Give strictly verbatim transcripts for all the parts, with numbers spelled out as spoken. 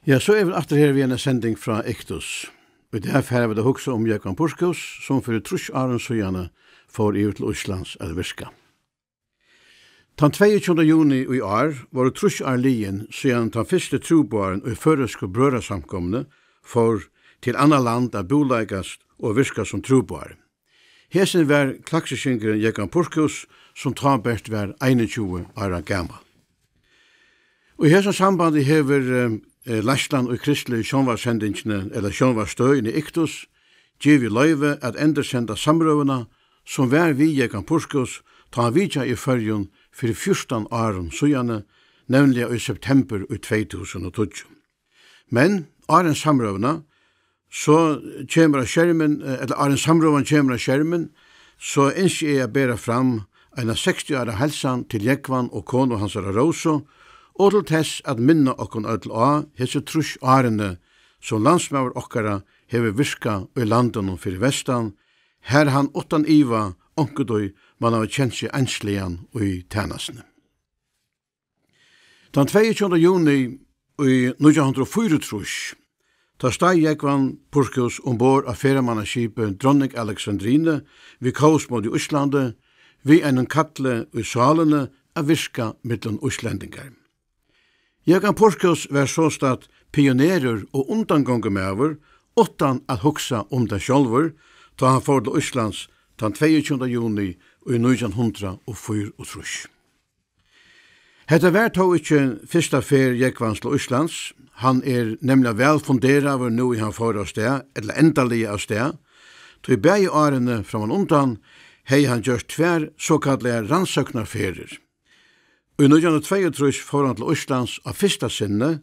Ja, so eru vit aftur her við eina sending frá Iktus. Og í dag fara vit at hugsa um Jógvan Purkhús, sum fyri trýss árum síðani fór yvir til Íslands at virka. Tann tveyogtjúgunda juni í ár vóru trýss ár liðin, síðan tann fyrsti trúboðarin í føroysku brøðrasamkomuni fór til annað land at búleikast og virka sum trúboðari. Hesin var klaksvíkingurin Jógvan Purkhús, sum tá bert var einogtjúgu ára gamal. Og í hesum sambandi hevur, eh, eh, leiðslan í kristiligu sjónvarpssendingini, ella sjónvarpsstøðini Iktus, givið loyvi at endursenda samrøðuna, sum var við Jógvan Purkhús, tá hann vitjaði í Føroyum fyri fjúrtan árum síðani, nevniliga í septembur í tvey túsund og tíggju. Men áðrenn samrøðuna, so kemur á skermin, eh, ella áðrenn samrøðan kemur á skermin, so ynski eg at bera fram eina seksti ára heilsan til Jógvan og konu hansara Rósu, og til tess at minna okkum øll á hesi trýss árini, sum landsmaður okkara hevur virkað í landinum fyri vestan, har hann uttan iva onkuntíð man hava kent seg einsligan í tænastuni. Tann tveyogtjúgunda juni í nítjan hundrað og fýraogtrýss, tá steig Jógvan Purkhús umborð á ferðamannaskipið Dronning Alexandrine við kós móti Íslandi, við einum kalli í sálini at virka millum íslendingar. Jógvan Purkhús var sostatt pionerur og undangongumaður, uttan at hugsa um tað sjálvur, tá hann fór til Íslands tann tveyogtjúgunda juni í nítjan hundrað og fýraogtrýss. Hetta var tó ikki fyrsta ferð Jógvans til Íslands. Hann er nemliga væl funderaður, nú ið hann fór av stað, ella endaliga av stað, tí bæði árini framman undan hevði hann gjørt tvær sokallaðar rannsóknarferðir. Í nítjan hundrað og tveyogtrýss fór hann til Íslands á fyrsta sinni,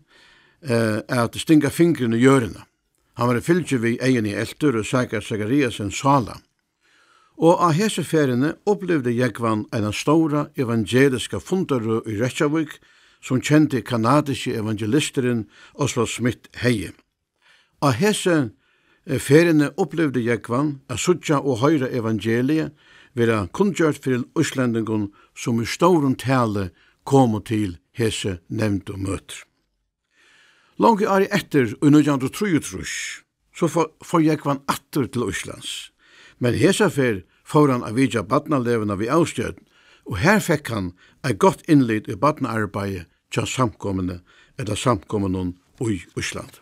eh, at stinga fingurin í jørðina. Hann var í fylgju við Eyðuni Eltur og Sakar Zachariasen sála. Og á hesi ferðini upplivdi Jógvan eina stóra evangeliska fundarøð í Reykjavík, sum kendi kanadiski evangelisturin Oswald Smith hevði. Á hesi, eh, ferðini upplivdi Jógvan at síggja og hoyra evangeliið verða kunngjørt fyri íslendingum, sum í stórum tali komu til hesi nevndu møtir. Longu árið eftir, í nítjan hundrað og trýogtrýss, so fór, fór Jógvan aftur til Íslands. Men hesa ferð fór hann at vitja barnaleguna við Avstjørn, og har fekk hann eitt gott innlit í barnaarbeiðið hjá samkomuni, ella samkomunum í Íslandi.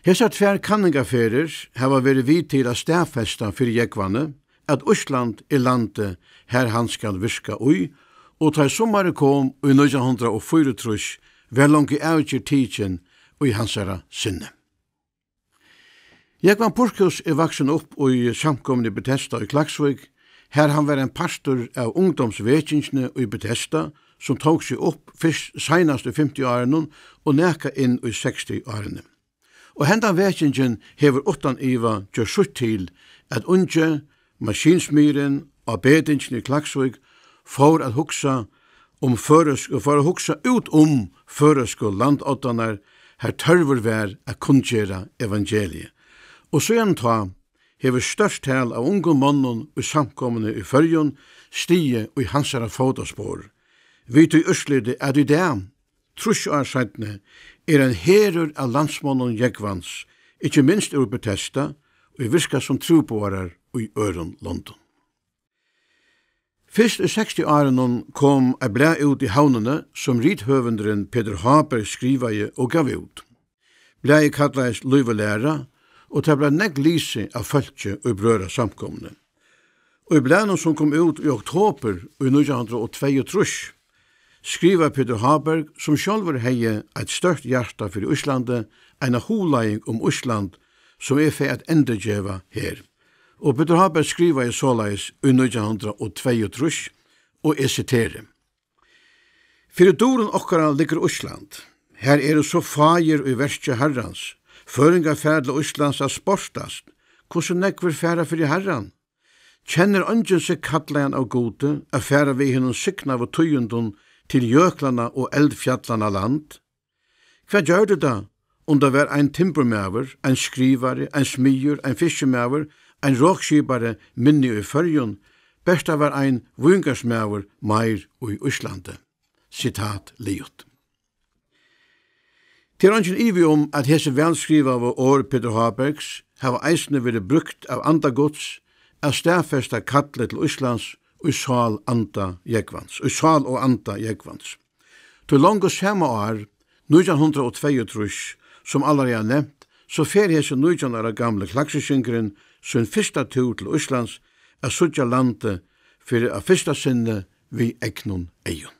Hesar tvær kanningarferðir hava verið við til at staðfesta fyri Jógvani, at Ísland er landið, har hann skal virka í, og tá ið summarið kom í nítjan hundrað og fýraogtrýss, var longu avgerð tikin í hansara sinni. Jógvan Purkhús er vaksin upp í samkomuni Betesda í Klaksvík, har hann var ein partur av ungdómsvekingini í Betesda, sum tók seg upp fyrst seinast í fimti árunum og nakað inn í seksti árini. Og hendan vekingin hevur uttan iva gjørt sítt til, at ungi maskinsmiðurin á Betingini í Klaksvík fór at hugsa um føroysku, fór at hugsa út um føroysku landoddarnar, har tørvur var at kunngera evangeliið. Og síðan tá hevur stórt tal av ungum monnum í samkomuni í Føroyum stigið í hansara fótaspor, við tí úrsliti, at í dag, trýss ár seinni, er ein herur av landsmonnum Jógvans, ikki minst úr Betesda, ið virka sum trúboðarar í øðrum londum. Fyrst í seksti árunum kom eitt blað út í Havnini, sum rithøvundurin Petur Háberg skrivaði og gav út. Blaðið kallaðist Lív og læra, og tað bleiv nógv lisið av fólki í brøðrasamkomuni. Og í blaðnum, sum kom út í oktobur í nítjan hundrað og tveyogtrýss, skrivar Petur Háberg, sum sjálvur hevði eitt stórt hjarta fyri Íslandi, eina hugleiðing um Ísland, sum eg fari at endurgeva her. Og Petur Háberg skrivaði soleiðis í nítjan hundrað og tveyogtrýss, og eg siteri: Fyri durum okkara liggur Ísland. Her eru so fáir í verki Harrans. Føroyingar fara til Íslands at sportast. Hvussu nógvir fara fyri Harran? Kennir eingin seg kallaðan av Gudi at fara við hinum signaðu tíðindum til jøklanna og eldfjallanna land? Hvat gjørdi tað, um tað var ein timburmaður, ein skrivari, ein smiður, ein fiskimaður, ein rokskipari minni í Føroyum, bert tað var ein víngarðsmaður meir í Íslandi? Sitat liðugt. Tað er eingin ivi um, at hesi vælskrivaðu orð Petur Hábergs hava eisini verið brúkt av anda Guds at staðfesta kallið til Íslands í sál anda Jógvans, í sál og anda Jógvans. Tí longu sama ár, nítjan hundrað og tveyogtrýss, sum allareið nevnt, so fer hesin nítjan ára gamli klaksvíkingurin sín fyrsta túr til Íslands at síggja landið fyri at fyrsta sinni við egnum eygum.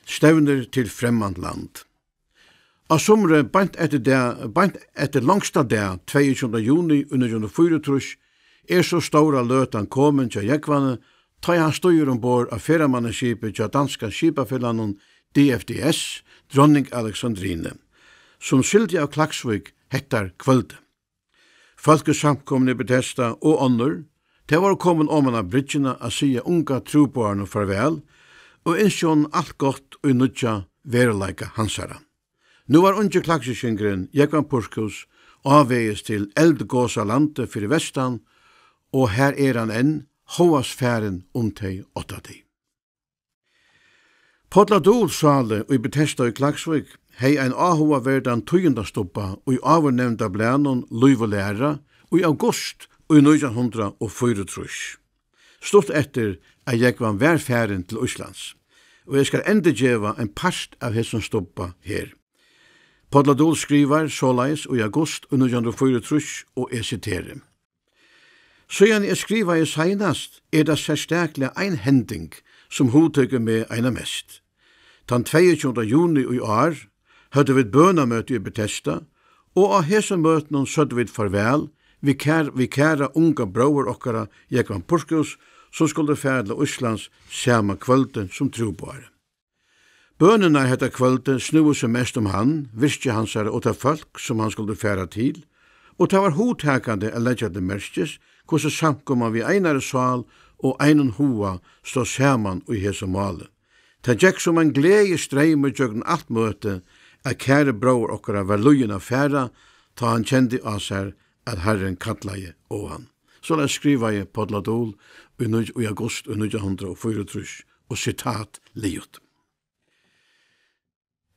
Stevnir til fremmant land. Á sumri, beint eftir dag, beint eftir longsta dag, tveyogtjúgunda juni í nítjan hundrað og fýraogtrýss, er so stóra løtan komin hjá Jógvani, tá ið hann stígur umborð á ferðamannaskipi hjá danska skipafelagnum D F D S, Dronning Alexandrine, sum sigldi av Klaksvík hettar kvøldið. Fólk í samkomuni í Betesda og onnur, tey vóru komin oman á bryggjuna at siga unga trúboðaranum farvæl og ynskja honum alt gott í nýggja veruleika hansara. Nú var ungi klaksvíkingurin Jógvan Purkhús ávegis til eldgosalandið fyri vestan, og har er hann enn, hóast farin um tey áttatig. Páll á Dul sáli í Betesda í Klaksvík hevði ein áhugaverdan tíðindastubba í áðurnevnda blaðnum Lív og Læra í august í nítjan hundrað og fýraogtrýss, stutt eftir at Jógvan var farin til Íslands, og eg skal endurgeva ein part av hesum stubba her. Páll á Dul skrivar soleiðis í august í nítjan hundrað og fýraogtrýss, og eg siteri: Síðan eg skrivaði seinast, er tað serstakliga ein hending, sum hugtekur meg eina mest. Tann tveyogtjúgunda juni í ár høvdu vit bønamøti í Betesda, og á hesum møtinum søgdu vit farvæl við kær-, við kæra unga bróður okkara, Jógvan Purkhús, sum skuldi fara til Íslands sama kvøldið sum trúboðari. Bønirnar hetta kvøldið snúðu seg mest um hann, virkið hansara og tað fólk, sum hann skuldi fara til, og tað var hugtakandi at leggja til merkis, hvussu samkoman við einari sál og einum huga stóð saman í hesum máli. Tað gekk sum ein gleðistreymur gjøgnum alt møtið, at kæri bróðir okkara var liðugur at fara, tá hann kendi á sær, at Harrin kallaði á hann. Soleiðis skrivaði Páll á Dul í níggju, í august í nítjan hundrað og fýraogtrýss, og sitat liðugt.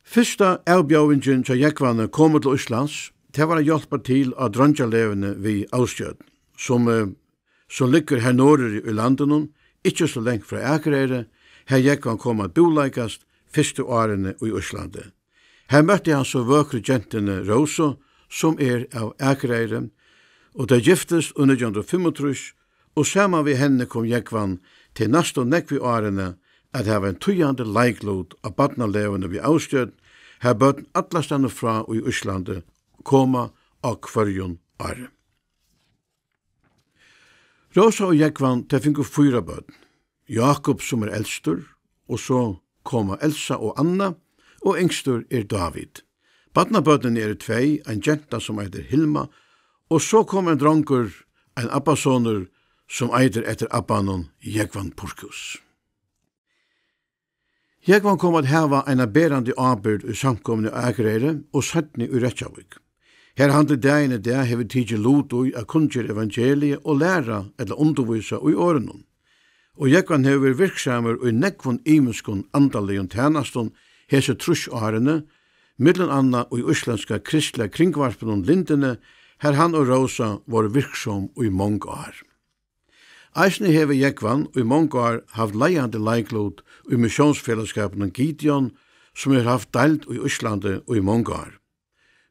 Fyrsta avbjóðingin hjá Jógvani komin til Íslands, tað var at hjálpa til á dreingjaleguni við Ástjørn, sum, eh, sum liggur har norðuri í landinum, ikki so langt frá Akureyri, har Jógvan kom at búleikast fyrstu árini í Íslandi. Har møtti hann so vøkru gentuni Rósu, sum er av Akureyri, og tey giftust í nítjan hundrað og fimmogtrýss, og saman við henni kom Jógvan tey næstu nógvu árini at hava ein týðandi leiklut á barnaleguni við Ástjørn, har børn allastaðni frá í Íslandi koma á hvørjum ári. Rósa og Jógvan, tey fingu fýra børn. Jákup, sum er elstur, og so koma Elsa og Anna, og yngstur er Dávid. Barnabørnini eru tvey, ein genta, sum eitur Hilma, og so kom ein drongur, ein abbasonur, sum eitur eftir abbanum, Jógvan Purkhús. Jógvan kom at hava eina berandi ábyrgd í samkomuni á Akureyri og seinni í Reykjavík. Har hann til dagin í dag hevur tikið lut í at kunngera evangeliið og læra ella undirvísa í orðinum. Og Jógvan hevur verið virksamur í nógvum ymiskum andaligum tænastum hesi trýss árini, millum annað í íslendska kristliga kringvarpinum Lindini, har hann og Rósa vóru virksom í mong ár. Eisini hevur Jógvan í mong ár havt leiðandi leiklut í missiónsfelagsskapinum Gideon, sum hevur havt deild í Íslandi í mong ár.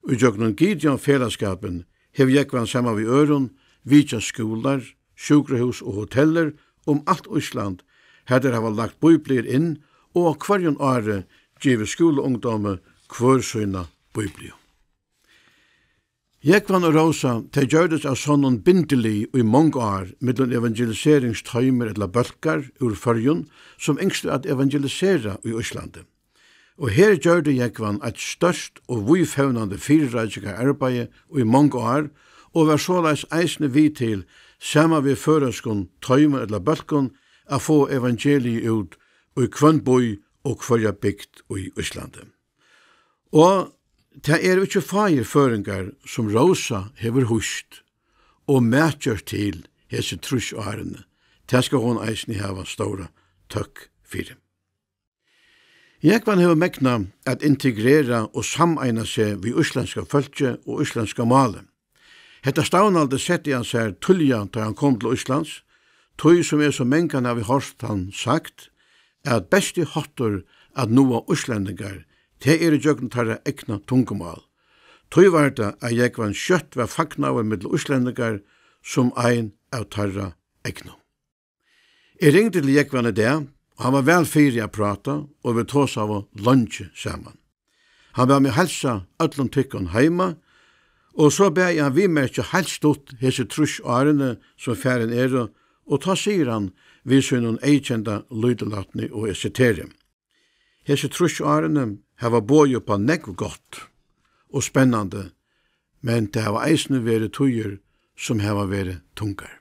Ígjøgnum Gideon-felagsskapin hevur Jógvan saman við øðrum vitjað skúlar, sjúkrahús og hotellir um alt Ísland, har teir hava lagt bíbliur inn og á hvørjum ári givið skúlaungdómi hvør sína bíbliu. Jógvan og Rósa, tey gjørdust av sonnum bindilið í mong ár millum evangeliseringstoymir ella bólkar úr Føroyum, sum ynsktu at evangelisera í Íslandi. Og her gjørdi Jógvan eitt stórt og víðfevnandi fyrireikingararbeiði í mong ár, og var soleiðis eisini við til, saman við føroyskum toymum ella bólkum, at fáa evangeliið út í hvønn bý og hvørja bygd í Íslandi. Og tað eru ikki fáir føroyingar, sum Rósa hevur hýst og matgjørt til hesi trýss árini. Tað skal hon eisini hava stóra tøkk fyri. Jógvan hevur megnað at integrera og sameina seg við íslendska fólkið og íslendska málið. Hetta stavnaldi setti hann sær tíðliga, tá hann kom til Íslands, tí sum eg so mangan havi hoyrt hann sagt, at besti háttur at náa íslendingar, tað er ígjøgnum teirra egna tungumál. Tí var tað, at Jógvan skjótt var fagnaður millum íslendingar sum ein av teirra egnu. Eg ringdi til Jógvan í dag, og hann var væl fyri at práta, og vit tosaðu leingi saman. Hann bað meg heilsa øllum tykkum heima, og so bað eg hann viðmerkja heilt stutt hesi trýss árini, sum farin eru, og tá sigur hann við sínum eyðkenda lítillætni, og eg siteri: Hesi trýss árini hava boðið upp á nógv gott og spennandi, men tað hava eisini verið tíðir, sum hava verið tungar.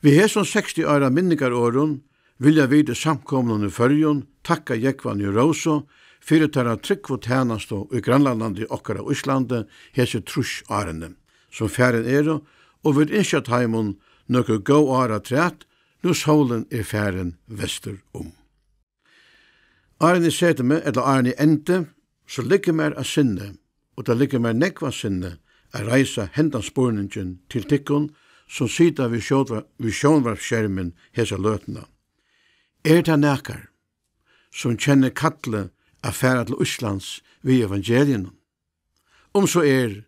Við hesum seksti ára minningarorðum vilja vit í Samkomunum í Føroyum takka Jógvani og Rósu fyri teirra trúgvu tænastu í grannalandi okkara Íslandi hesi trýss árini, sum farin eru, og vit ynskja teimum nøkur góð ár afturat, nú sólin er farin vestur um. Áðrenn eg seti meg, ella áðrenn eg endi, so liggur mær á sinni, og tað liggur mær nógv á sinni, at reisa hendan spurningin til tykkum, sum sita við sjónvar-, við sjónvarpsskermin hesa løtuna. Er tað nakar, sum kennir kallið at fara til Íslands við evangeliinum? Um so er,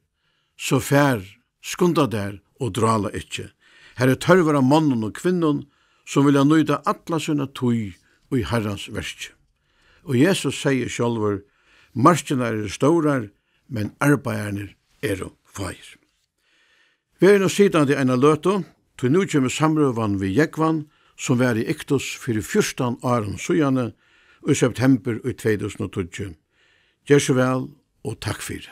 so far, skunda tær og drála ikki. Har er tørvur á monnum og kvinnum, sum vilja nýta alla sína tíð í Harrans verki. Og Jesus segði sjálvur: Markirnar eru stórar, men arbeiðarnir eru fáir. Verið nú sitandi eina løtu, tí nú kemur samrøðan við Jógvan, sum var í Iktus fyri fjúrtan árum síðani, í septembur í tvey túsund og tíggju. Ger so væl og takk fyri.